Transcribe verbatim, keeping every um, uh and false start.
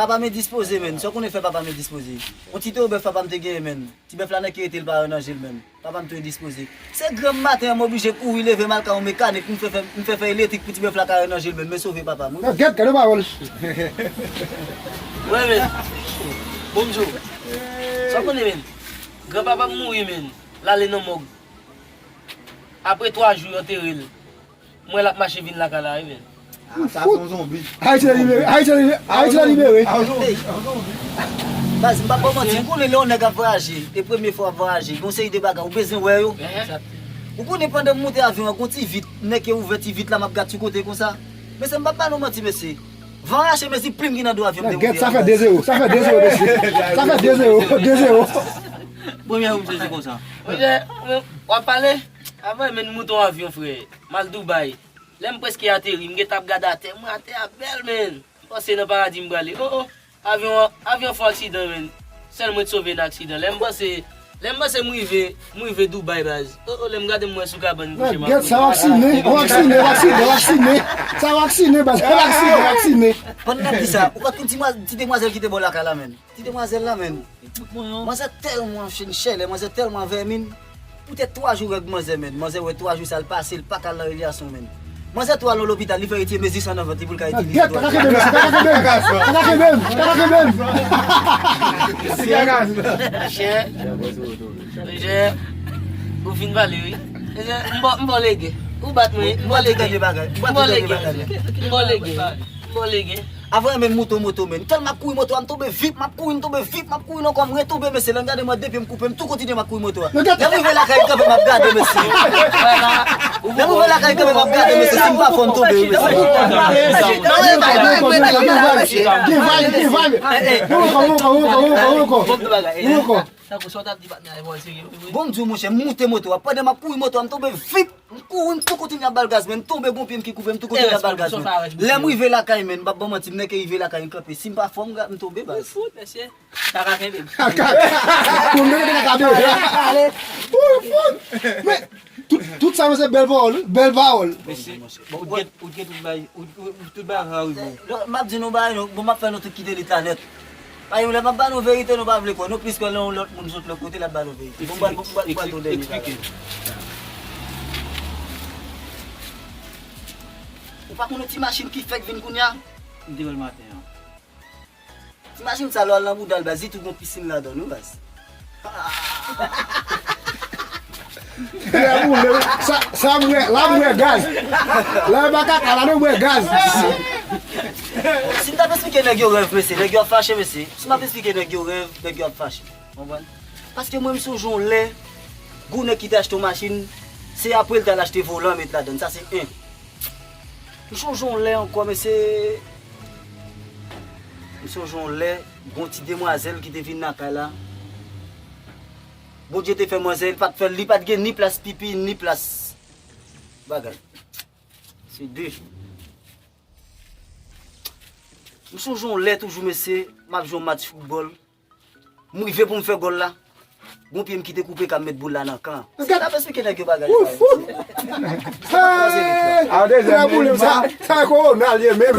Papa m endispoze, menn. Sa w konnen fè papa m endispoze? Yon ti towo bèf papa m te genyen, menn. Ti bèf la nan ki rete l pa ranje l menm. Papa m tou endispoze. Se granm maten an m oblije kouri leve m al kay yon mekanik pou m fè fè, m fè fè elektrik pou ti bèf la ka ranje l menm. Men sove papa m wi. Nan gèt, gade pawòl. Wè, menn. Bon m di w. Sa w konnen, menn? Granpapa m mouri, menn. L ale nan mòg. Apre twa jou, yo antere l. M wè l ap mache vin lakay la, wi, menn. Ah, sa se yon zonbi. Ayiti la libere, Ayiti la libere, Ayiti la libere. Ah, yon zonbi. Baz, m p ap ba w manti, ou konnen lè yon nèg ap vwayaje, e premye fwa w ap vwayaje, gen yon seri de bagay, ou bezwen wè yo. Ou konnen pandan m moute avyon an, gen yon ti vit, nèg yo ouvè ti vit la, m ap gad sou kote konsa. Mesye, m p ap ba nou manti, mesye. Van rache, mesye, plim ki nan do avyon m dewoule. Sa fè de zewo, sa fè de zewo, mesye. Sa fè de zewo, de zewo. Premye ou m sezi konsa. Monchè, w ap pale? Avan menm moute yon avyon, frè. M al Dubai. Lè m prèske ateri, m gentan ap gade atè. Mwen atè a bèl, menn. M panse nan paradi m prale. Oh, oh. Avyon an, avyon an fè aksidan, menn. Sèl mwen t sove nan aksidan. Lè m panse, lè m panse m rive, m rive Dubai, baz. Oh, oh, lè m gade m wè sou kabann kouche m ap gèt sa, vaksinen, vaksinen, vaksinen, vaksinen. Sa vaksinen, baz. Vaksinen, vaksinen. Pandan n ap di sa, ou pa t konn ti mwa-, ti demwazèl ki te bò lakay la, menn. Ti demwazèl la, menn. Manzè tèlman chen chèlè, manzè tèlman vèmin. Poutèt twa jou règ manzè, menn. Manzè wè twa jou sa l pase, l pa ka al nan relasyon, menn. Manzè tou al nan lopital, li fè retire mezi san nan vant li pou l ka itilize. Gèt, pa ka kenbe m, pa ka kenbe m. Pa ka kenbe m, pa ka kenbe m. Monchè, monchè, ou fin pale, wi. Monchè, m ba w, m ba w lege. Ou bat mwen, m ba w lege. M ba w lege, monchè. M ba w lege. M ba w lege. Avan menm moute moto, menn. Tèlman m ap kouri moto a, m tonbe vip, m ap kouri, m tonbe vip, m ap kouri ankò, m retonbe, mesye. Lè m gade mwen de pye m koupe, m tou kontinye m ap kouri moto a. Lè m rive lakay, m kanpe, m ap gade, mesye. Lè m rive lakay, m kanpe, m ap gade, mesye. Si m pa fò, m tonbe, wi, mesye. Gen vay, gen vay. Ankò, ankò, ankò, ankò, ankò. Tankou sa w t ap di patnè a, e bò serye wi. Bon, m di w, monchè, m moute moto a. Pandan m ap kouri moto a, m tonbe vip. M kouri, m tou kontinye ap ba l gaz, men m tonbe, gon pye m ki koupe, m tou kontinye ap ba l gaz, men. Lè m rive lakay, men, m p ap ba w manti, m nèke rive lakay, m kanpe. Si m pa fò, m ga-, m tonbe, baz. Ou fout, mesye. Sa ka kenbe m. Pou m nèke te ka kenbe. Ale. Ou fout. Men, tout, tout sa, men se bèl pawòl, bèl pawòl. Mesye, bon, ou t gen, ou t gen tout bay, ou, ou, ou tout bay sa wi, bon. Non, m ap di nou bagay, non, bon, m ap fè nou tout kite lit la nèt. Paske lè m ap ba nou verite, nou pa vle kwè. Nou plis kwè nan yon lòt moun sot lòt kote, l ap ba nou verite. Bon, m pral, bon, m pral, m pral di yon dènye bagay. Eksplike. Ou pa konn yon ti machin ki fèk vin kounye a? M te wè l maten an. Ti machin sa, lè w al nan bouda l, baz, li tou gon pisin ladan l, wi, baz. Lè boule, sa, sa m wè, la m wè gaz. La e pa kaka, la nou wè gaz. Si m t ap esplike nèg yo rèv, mesye, nèg yo ap fache, mesye. Si m ap esplike nèg yo rèv, nèg yo ap fache. Konprann? Paske mwen, m sonje yon lè, gon nèg ki te achte yon machin, se apre l t al achte volan, met ladan l. Sa se en. M sonje yon lè ankò, mesye. M sonje yon lè, gon ti demwazèl ki te vin lakay la. Bondye te fè manzè, li pa t fè, li pa t gen ni plas pipi, ni plas bagay. Se de. M sonje yon lè toujou, mesye, m ap jwe yon match foutbòl. M rive pou m fè gòl la. Gon pye m ki te koupe k ap met boul la nan kan. Si m t ap esplike nèg yo bagay sa. Ou fout. Hey! A, dezèm boule sa, sa kowona l ye menm.